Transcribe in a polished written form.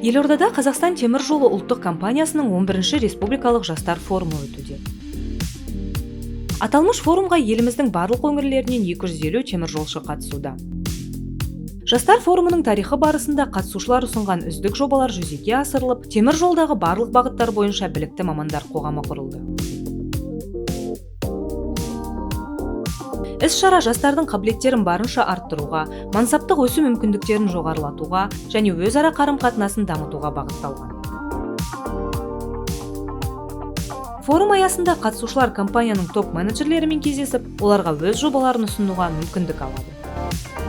Елордада Қазақстан темір жолы ұлттық компаниясының 11-ші республикалық жастар форумы өтуде. Аталмыш форумға еліміздің барлық өңірлерінен 250 теміржолшы қатысуда. Жастар форумының тарихы барысында қатысушылар ұсынған үздік жобалар жүзеге асырылып, темір жолдағы барлық бағыттар бойынша білікті мамандар қоғамы құрылды. Іс-шара жастардың қабілеттерін барынша арттыруға, мансаптық өсу мүмкіндіктерін жоғарылатуға және өзара қарым-қатынасын дамытуға бағытталған. Форум аясында қатысушылар компанияның топ-менеджерлерімен кездесіп, оларға өз жобаларын ұсынуға мүмкіндік алады.